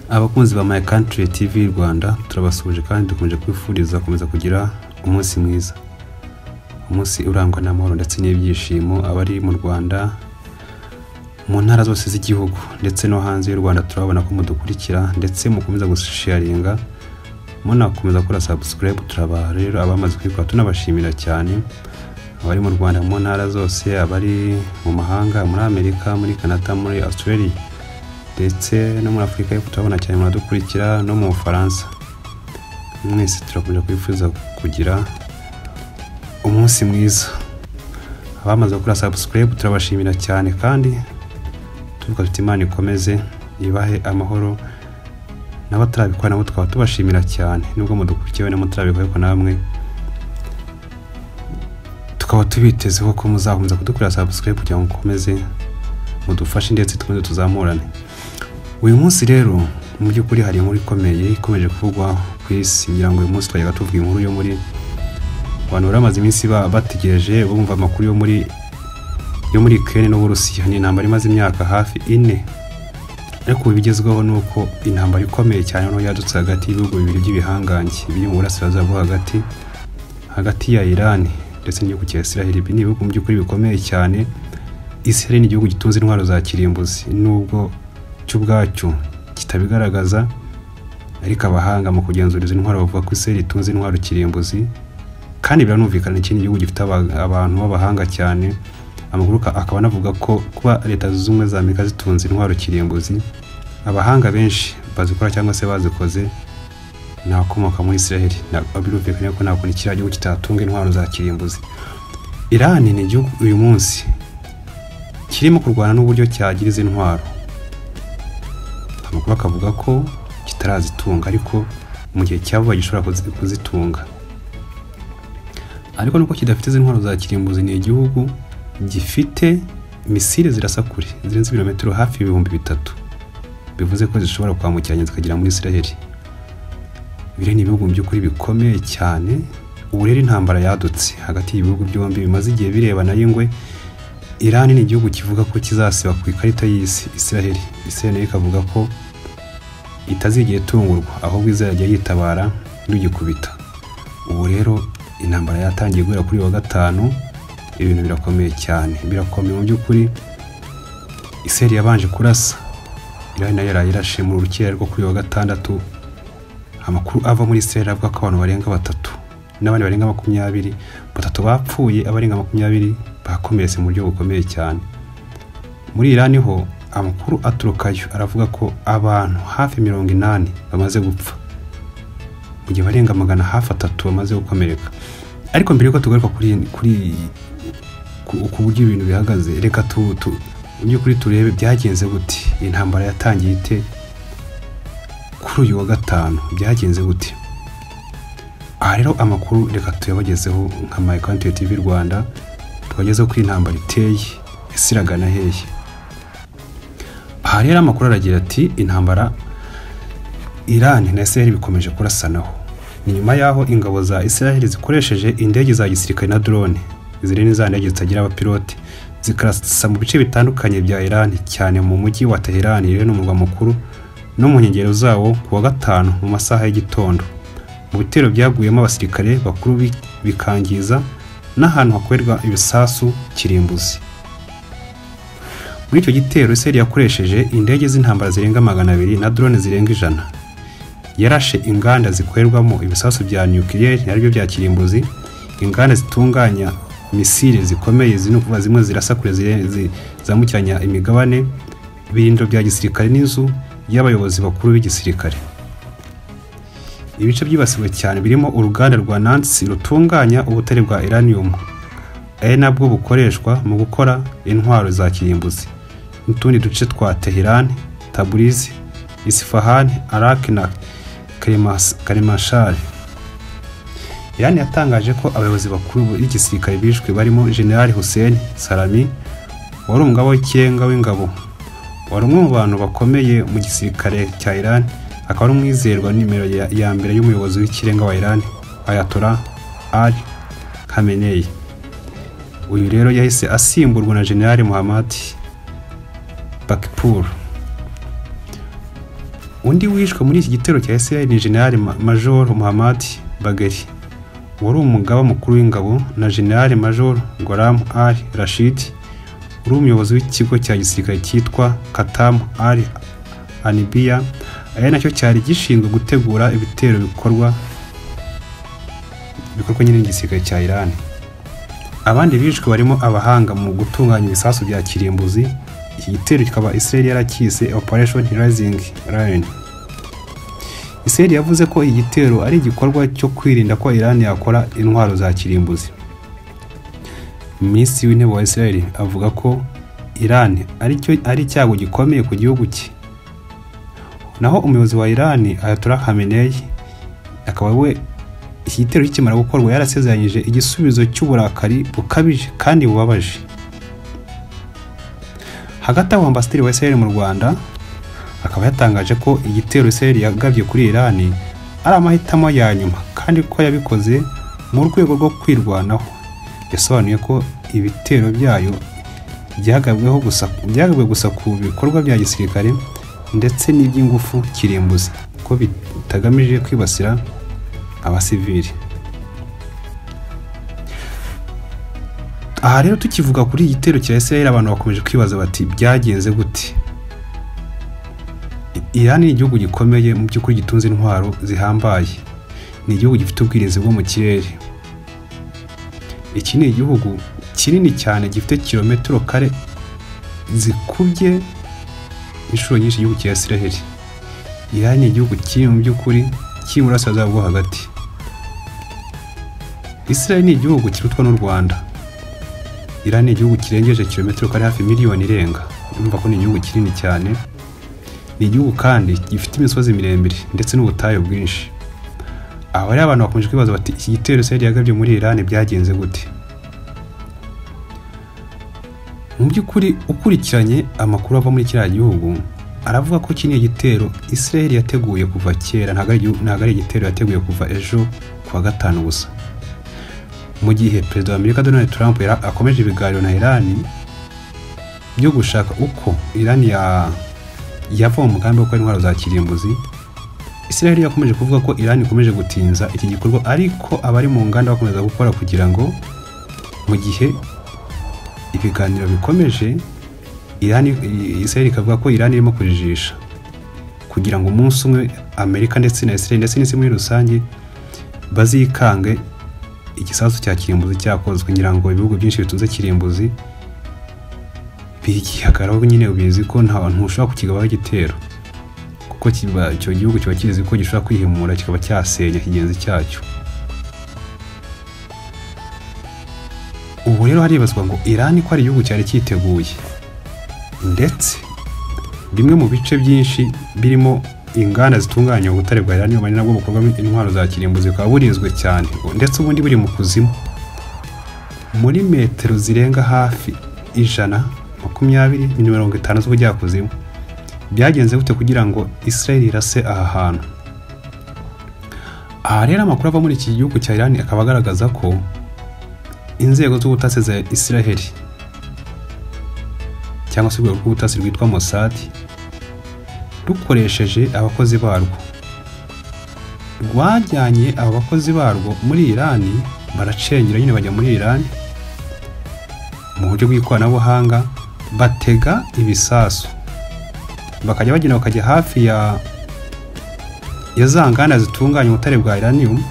Abakunzi ba My Country TV Rwanda, turabasuhuje kandi dukomeje kwifuriza gukomeza kugira umunsi mwiza, umunsi urangwa n'amahoro ndetse n'ibyishimo. Abari mu Rwanda, mu ntara zose z'igihugu ndetse no hanze y'u Rwanda, turabona ko mudukurikira ndetse mukomeza gusharinga, munakomeza gukora subscribe. Turaba rero abamaze kubikora tunabashimira cyane. Abari mu Rwanda mu ntara zose, abari mu mahanga, muri Amerika, muri Canada, muri Australia ndetse no muri Afurika y'Epfo, turabona cyane muradukurikira, no mu Bufaransa. Mwese turakomeza kwifuza kugira umunsi mwiza. Abamaze gukora subscribe turabashimira cyane kandi tuvuga tuti Imana ikomeze ibahe amahoro. N'abatarabikora nabo tukaba tubashimira cyane, nubwo mudukurikiye na mutarabikora, ariko namwe tukaba tubitezeho ko muzakomeza kudukorera subscribe kugira ngo mukomeze mudufashe ndetse dukomeze tuzamurane. Uyu munsi rero mu by'ukuri hari inkuru ikomeye ikomeje kuvugwa ku isi. Ngira ngo uyu munsi twajyaga tuvuga inkuru yo muri abantu bari bamaze iminsi bategereje bumva amakuru yo muri Ukraine n'Uburusiya. Ni intambara imaze imyaka hafi 4, ariko ubu ibigezweho ni uko intambara ikomeye cyane noneho yadutse hagati y'ibihugu bibiri by'ibihangange biri mu burasirazuba bwo hagati, hagati ya Iran ndetse n'igihugu cya Israel. Ibi ni ibihugu mu by'ukuri bikomeye cyane. Israel ni igihugu gitunze intwaro za kirimbuzi, nubwo cyo ubwacyo kitabigaragaza, ariko abahanga mu kugenzura izi ntwaro bavuga ko Israel itunze intwaro kirimbuzi, kandi biranumvikana, ikindi gihugu gifite abantu b'abahanga cyane. Amakuru akaba anavuga ko kuba Leta Zunze Ubumwe za Amerika zitunze intwaro kirimbuzi, abahanga benshi bazikora cyangwa se bazikoze ni abakomoka muri Israel. Birumvikana ko nta kuntu kiriya gihugu kitatunga intwaro za kirimbuzi. Iran ni igihugu uyu munsi kirimo kurwana n'uburyo cyagira izi ntwaro. Amakuru akavuga ko kitarazitunga, ariko mu gihe cya vuba gishobora kuzitunga. Ariko nuko kidafite izi ntwaro za kirimbuzi, ni igihugu gifite misile zirasa kure zirenze ibirometero hafi 3000, bivuze ko zishobora kwambukiranya zikagera muri Israel. Biriya ni ibihugu mu by'ukuri bikomeye cyane. Ubu rero intambara yadutse hagati y'ibihugu byombi bimaze igihe birebana y'ingwe. Iran ni igihugu kivuga ko kizasiba ku ikarita y'isi Israel. Israel nayo ikavuga ko itazigera itungurwa, ahubwo izajya yitabara rugikubita. Ubu rero intambara yatangiye guhera kuri uyu wa gatanu. Ibintu birakomeye cyane, birakomeye mu by'ukuri. Israel yabanje kurasa, Iran nayo yaraye irashe mu rukera rwo kuri uyu wa gatandatu. Amakuru ava muri Israel avuga ko abantu barenga batatu n'abandi barenga 20, batatu bapfuye, abarenga 20 bakomeretse mu buryo bukomeye cyane. Muri Iran ho amakuru aturukayo aravuga ko abantu hafi 80 bamaze gupfa, mu gihe barenga magana hafi atatu bamaze gukomereka. Ariko mbere yuko tugaruka kuri ku buryo ibintu bihagaze, reka mu by'ukuri turebe byagenze gute, intambara yatangiye ite kuri uyu wa gatanu, byagenze gute. Aha rero amakuru reka tuyabagezeho nka My Country TV Rwanda, tubagezeho ko intambara iteye, ese iragana hehe? Aha rero amakuru aragira ati: intambara Iran na Israel bikomeje kurasanaho. Ni nyuma y'aho ingabo za Israel zikoresheje indege za gisirikare na drone, izi rero ni za ndege zitagira abapilote, zikarasa mu bice bitandukanye bya Iran, cyane mu mujyi wa Tehran, rero ni umurwa mukuru, no mu nkengero zawo ku wa gatanu mu masaha y'igitondo, mu bitero byaguyemo abasirikare bakuru bikangiza n'ahantu hakorerwa ibisasu kirimbuzi. Muri icyo gitero, Israel yakoresheje indege z'intambara zirenga 200 na drone zirenga 100. Yarashe inganda zikorerwamo ibisasu bya nucleaire, aribyo bya kirimbuzi, inganda zitunganya misile zikomeye, zino kuvuga zimwe zirasa kure zambukiranya imigabane, ibirindiro bya gisirikare n'inzu y'abayobozi bakuru b'igisirikare. Ibice byibasiwe cyane birimo uruganda rwa Natanz rutunganya ubutare bwa uranium, ari nabwo bukoreshwa mu gukora intwaro za kirimbuzi, n'utundi duce twa Tehran, Tabriz, Isfahan, Arak na Kermanshah. Iran yatangaje ko abayobozi bakuru b'igisirikare bishwe barimo General Hussein Salami, wari umugaba w'ikirenga w'ingabo, wari umwe mu bantu bakomeye mu gisirikare cya Iran, akaba ari umwizerwa nimero ya mbere y'umuyobozi w'ikirenga wa Iran, Ayatollah Ali Khamenei. Uyu rero yahise asimburwa na General Mohammad Pakpour. Undi wishwe muri iki gitero cya Israel ni General Major Muhammad Bagheri wari umugaba mukuru w'ingabo, na General Major Gholam Ali Rashid uri umuyobozi w'ikigo cya gisirikare cyitwa Khatam al Anbiya, ari nacyo cyari gishinzwe gutegura ibitero bikorwa nyine n'igisirikare cya Iran. Abandi bishwe barimo abahanga mu gutunganya ibisasu bya kirimbuzi. Iki gitero kikaba Israel yarakise Operation Rising Lion. Israel yavuze ko iki gitero ari igikorwa cyo kwirinda ko Iran yakora intwaro za kirimbuzi. Minisitiri w'Intebe wa Israel avuga ko Iran ari icyago gikomeye ku gihugu cye. Naho umuyobozi wa Iran Ayatollah Khamenei akaba we iki gitero kikimara gukorwa yarasezeranyije igisubizo cy'uburakari bukabije kandi bubabaje. Hagati aho ambasaderi wa Israel mu Rwanda akaba yatangaje ko igitero Israel yagabye kuri Iran ari amahitamo ya nyuma kandi ko yabikoze mu rwego rwo kwirwanaho. Yasobanuye ko ibitero byayo byagabwe gusa ku bikorwa bya gisirikare ndetse n'iby'ingufu kirimbuzi, ko bitagamije kwibasira abasivili. Aha rero tukivuga kuri iki gitero cya Israel, abantu bakomeje kwibaza bati byagenze gute? Iran ni igihugu gikomeye mu by'ukuri, gitunze intwaro zihambaye, ni igihugu gifite ubwirinzi bwo mu kirere. Iki ni igihugu kinini cyane gifite kilometero kare zikubye inshuro nyinshi igihugu cya Israel. Iran ni igihugu kiri mu by'ukuri kiri mu burasirazuba bwo hagati. Israel ni igihugu kirutwa n'u Rwanda. Iran ni igihugu kirengeje kilometero kare hafi miliyoni irenga. Urumva ko ni igihugu kinini cyane. Ni igihugu kandi gifite imisozi miremire ndetse n'ubutayu bwinshi. Aho rero abantu bakomeje kwibaza bati iki gitero Israel yagabye muri Iran byagenze gute? Mu by'ukuri ukurikiranye amakuru ava muri kiriya gihugu aravuga ko iki ni igitero Israel yateguye kuva kera, ntabwo ari igitero yateguye kuva ejo kuwa gatanu gusa. Mu gihe Perezida wa Amerika Donald Trump akomeje ibiganiro na Iran byo gushaka uko Iran yava mu mugambi wo gukora intwaro za kirimbuzi, Israel yakomeje kuvuga ko Iran ikomeje gutinza iki gikorwa, ariko abari mu nganda bakomeza gukora kugira ngo mu gihe ibiganiro bikomeje Israel ikavuga ko Iran irimo kujijisha kugira ngo umunsi umwe Amerika ndetse na Israel ndetse n'isi muri rusange bazikange igisasu cya kirimbuzi cyakozwe. Ngira ngo ibihugu byinshi bitunze kirimbuzi bigihagaraho nyine, ubizi ko nta ntushobora kukigabaho igitero kuko icyo gihugu kiba kizi ko gishobora kwihimura kikaba cyasenya kigenzi cyacyo. Ubu rero haribazwa ngo Iran ko ari igihugu cyari cyiteguye, ndetse bimwe mu bice byinshi birimo inganda zitunganya ubutare bwa Iran ari nabwo bukorwamo intwaro za kirimbuzi bukaba burinzwe cyane, ndetse ubundi buri mu kuzimu muri metero zirenga hafi 120 na 50 z'ubujyakuzimu. Byagenze gute kugira ngo Israel irase aha hantu? Aha rero amakuru ava muri iki gihugu cya Iran akaba agaragaza ko inzego z'ubutasi za Israel cyangwa se urwego rw'ubutasi rwitwa Mossad rukoresheje abakozi barwo rwajyanye abo bakozi barwo muri Iran, baracengera nyine bajya muri Iran mu buryo bw'ikoranabuhanga, batega ibisasu bakajya bagenda bakajya hafi ya za nganda zitunganya ubutare bwa uranium,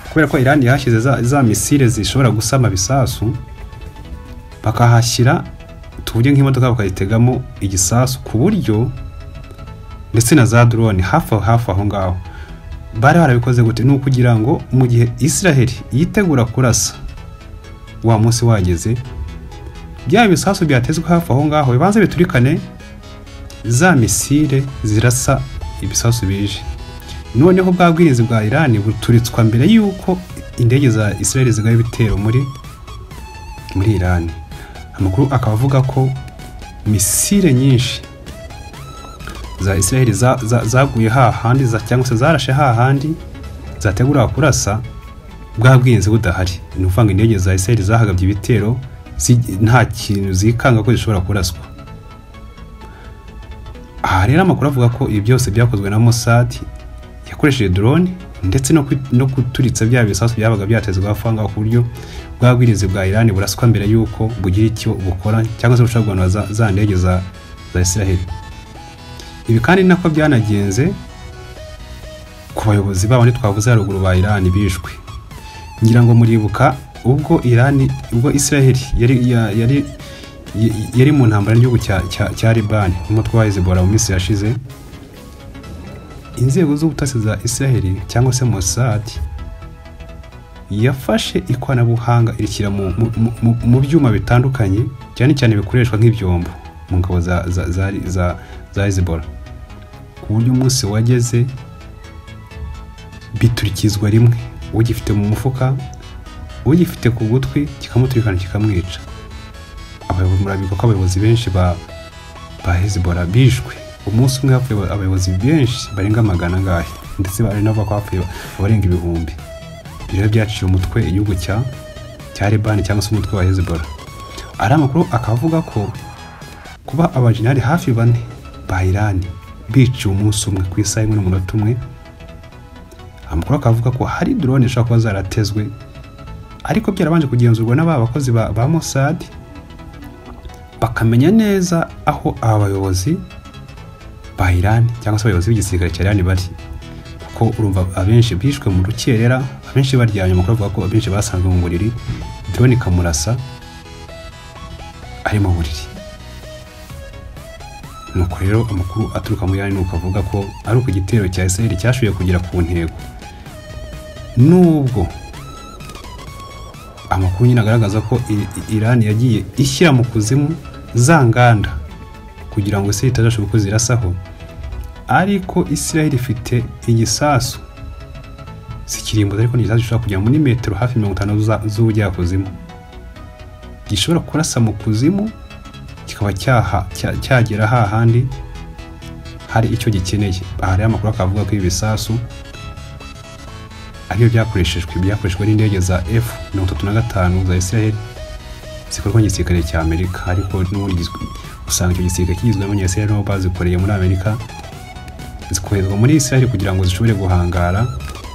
kubera ko Iran yahashyize za misile zishobora gusama bisasu, bakahashyira tuburyo nk'imodoka bakayitegamo igisasu ku buryo ndetse na za drone hafi aho ngaho. Bari barabikoze gute? Ni ukugira ngo mu gihe Israel yitegura kurasa wa munsi wageze, bya bisasu byatezwe hafi aho ngaho bibanze biturikane za misile zirasa ibisasu bije. Noneho bwa bwirinzi bwa Iran buturitswa mbere yuko indege za Israel zigaba ibitero muri Iran. Amakuru akaba avuga ko misile nyinshi za Israel zaguye hahandi cyangwa se zarashe hahandi zategura kurasa bwa bwirinzi budahari. Ni ukuvuga ngo indege za Israel zahagabye ibitero nta kintu zikanga ko zishobora kuraswa. Aha rero amakuru avuga ko ibi byose byakozwe na Mossad yakoresheje drone ndetse no kuturitsa bya bisasu byabaga byatezwe hafi aho, ku buryo bwa bwirinzi bwa Iran buraswa mbere y'uko bugira icyo bukora cyangwa se bushobora guhanura za ndege za Israel. Ibi kandi nako byanagenze ku bayobozi babo twavuze haruguru ba Iran bishwe. Ngira ngo muribuka ubwo Iran, ubwo Israel yari mu ntambara y'igihugu cya Liban n'umutwe wa Hezbollah mu minsi yashize, inzego z'ubutasi za Israel cyangwa se Mossad yafashe ikoranabuhanga irishyira mu byuma bitandukanye, cyane cyane bikoreshwa nk'ibyombo mu ngabo za Hezbollah, ku buryo umunsi wageze biturikizwa rimwe, ugifite mu mufuka, ugifite ku gutwi kikamuturikana kikamwica. Murabika ko abayobozi benshi ba Hezbollah bishwe umunsi umwe, hapfuye abayobozi benshi barenga 400 angahe, ndetse bari nabo hapfuye abarenga 1000. Ibyo byaciye umutwe igihugu cya Liban cyangwa se umutwe wa Hezbollah. Ari amakuru akavuga ko kuba abajenerali hafi 4 ba Iran biciwe umunsi umwe ku isaha 1:01, amakuru akavuga ko hari drone ishobora kuba zaratezwe, ariko byarabanje kugenzurwa n'aba bakozi ba Mossad, bakamenya neza aho abayobozi ba Iran cyangwa se abayobozi b'igisirikare cya Iran bari, kuko urumva abenshi bishwe mu rukerera, abenshi baryamye. Amakuru avuga ko abenshi basanzwe mu buriri, drone ikamurasa ari mu buriri. Nuko rero amakuru aturuka muri Iran nuko avuga ko ari uko igitero cya Israel cyashoboye kugera ku ntego, nubwo amakuru nyine agaragaza ko Iran yagiye ishyira mu kuzimu za nganda kugira ngo Israel itazashobora uko zirasaho, ariko Israel ifite igisasu sikirimbuza, ariko ni igisasu gishobora kujya muri metero hafi 50 z'ubujyakuzimu, gishobora kurasa mu kuzimu kikaba cyagera hahandi hari icyo gikeneye. Aha rero amakuru akavuga ko ibi bisasu aribyo byakoreshejwe n'indege za F-35 za Israel zikorwa n'igisirikare cya Amerika, ariko n'ubundi usanga icyo gisirikare kigizwe n'abanya-Israel nabo bazikoreye muri Amerika, zikoherezwa muri Israel kugira ngo zishobore guhangara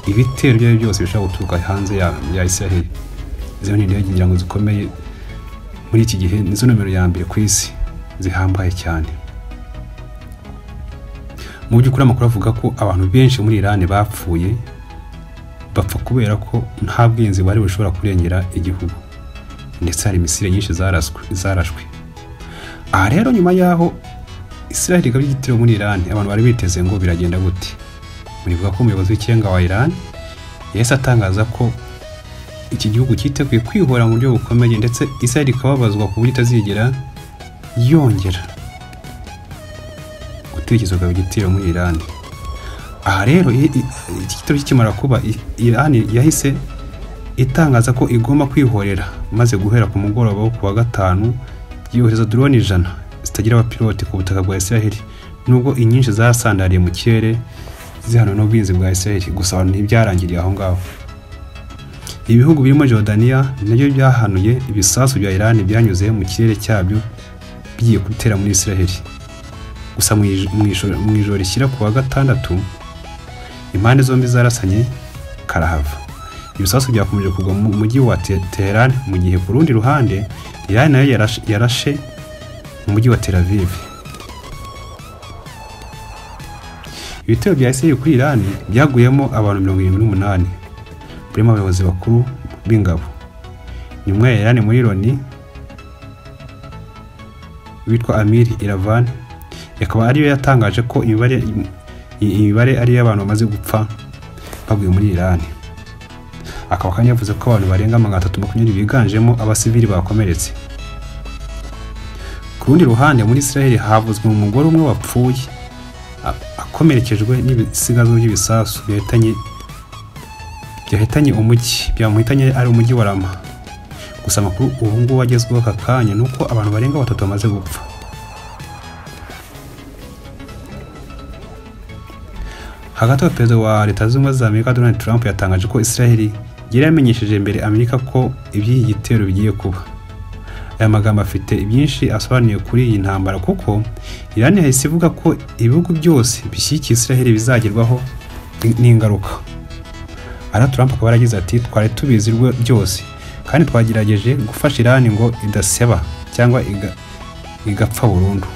ibitero ibyo ari byo byose bishobora guturuka hanze ya Israel. Izo ni indege ngira ngo zikomeye muri iki gihe, nizo nomero ya mbere ku isi, zihambaye cyane. Mu by'ukuri amakuru avuga ko abantu benshi muri Iran bapfuye, bapfa kubera ko nta bwirinzi bari bushobora kurengera igihugu, ndetse hari misile nyinshi zarashwe. Aha rero nyuma yaho Israel igabye igitero muri Iran, abantu bari biteze ngo biragenda gute. Muribuka ko umuyobozi w'ikirenga wa Iran yahise atangaza ko iki gihugu cyiteguye kwihora mu buryo bukomeye, ndetse Israel ikababazwa ku buryo itazigera yongera gutekereza kugaba igitero muri Iran. Aha rero iki gitero kikimara kuba, Iran yahise itangaza ko igomba kwihorera, maze guhera ku mugoroba wo kuwa gatanu yohereza drone 100 zitagira abapilote ku butaka bwa Israel, nubwo inyinshi zasandariye mu kirere zihanwe n'ubwirinzi bwa Israel. Gusa abantu ntibyarangiriye aho ngaho. Ibihugu birimo Jordania nabyo byahanuye ibisasu bya Iran byanyuze mu kirere cyabyo bigiye gutera muri Israel. Gusa mu ijoro rishyira kuwa gatandatu, impande zombi zarasanye karahava. Ibisasu byakomeje kugwa mu mujyi wa Tehran, mu gihe ku rundi ruhande Iran nayo yarashe mu mujyi wa Tel Aviv. Ibitero bya Israel kuri Iran byaguyemo abantu 78, barimo abayobozi bakuru b'ingabo. Nyuma ya Iran muri Loni witwa Amir Iravan akaba ariyo yatangaje ko imibare ari y'abantu bamaze gupfa baguye muri Iran. Akaba kandi yavuze ko abantu barenga 320 biganjemo abasivili bakomeretse. Ku rundi ruhande muri Israel havuzwe umugore umwe wapfuye akomerekejwe n'ibisigazwa by'ibisasu byahitanye umujyi, byamuhitanye ari umujyi wa Rama. Gusa amakuru ubu ngubu agezweho aka kanya nuko abantu barenga 3 bamaze gupfa. Hagati aho Perezida wa Leta Zunze Ubumwe za Amerika Donald Trump yatangaje ko Israel yari yamenyesheje mbere Amerika ko iby'iki gitero bigiye kuba. Aya magambo afite byinshi asobanuye kuri iyi ntambara, kuko Iran yahise ivuga ko ibihugu byose bishyigikiye Israel bizagerwaho n'ingaruka. Ara Trump akaba yaragize ati twari tubizi byose kandi twagerageje gufasha Iran ngo idaseba cyangwa igapfa burundu.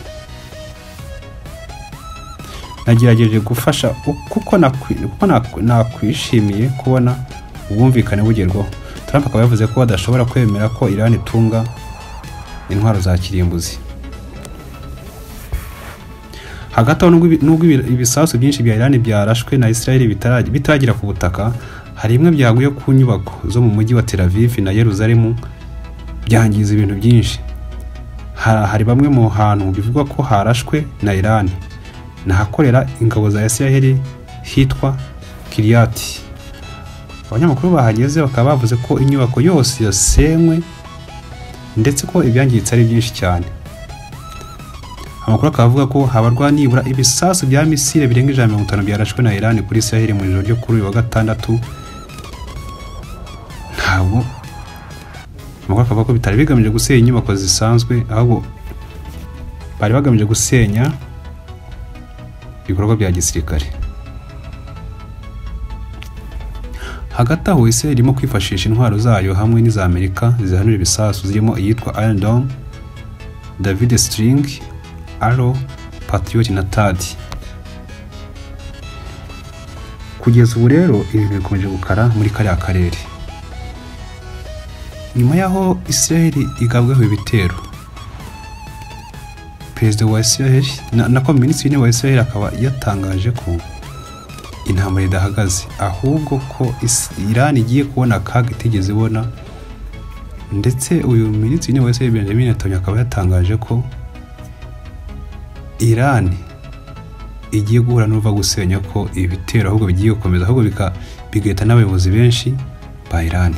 Nagerageje gufasha kuko nakwishimiye kubona ubwumvikane bugerwaho. Trump akaba yavuze ko adashobora kwemera ko Iran itunga intwaro za kirimbuzi. Hagati aho nubwo ibisasu byinshi bya Iran byarashwe na Israel bitaragira ku butaka, hari bimwe byaguye ku nyubako zo mu mujyi wa Tel Aviv na Yerusalemu byangiza ibintu byinshi. Hari bamwe mu hantu bivugwa ko harashwe na Iran nahakorera ingabo za Israel hitwa Kiryat. Abanyamakuru bahageze bakaba bavuze ko inyubako yose yasenywe ndetse ko ibyangiritse ari byinshi cyane. Amakuru akaba avuga ko habarwa nibura ibisasu bya misile birenga 150 byarashwe na Iran kuri Israel mu ijoro ryo kuri uyu wa gatandatu. Ntabwo amakuru akavuga ko bitari bigamije gusenya inyubako zisanzwe, ahubwo bari bagamije gusenya ibikorwa bya gisirikare. Hagati aho Israel irimo kwifashisha intwaro zayo hamwe n'iza Amerika zihanura ibisasu zirimo iyitwa Iron Dome, David String, Arrow, Patriot na THAAD. Kugeza ubu rero ibintu bikomeje gukara muri kariya karere. Nyuma y'aho Israel igabweho ibitero, Perezida wa Israel nako Minisitiri w'Intebe wa Israel akaba yatangaje ko intambara idahagaze, ahubwo ko Iran igiye kubona akaga itigeze ibona. Ndetse uyu Minisitiri w'Intebe wa Israel Benjamin Netanyahu akaba yatangaje ko Iran igiye guhura n'uruva gusenya, ko ibitero ahubwo bigiye gukomeza, ahubwo bigahita n'abayobozi benshi ba Iran.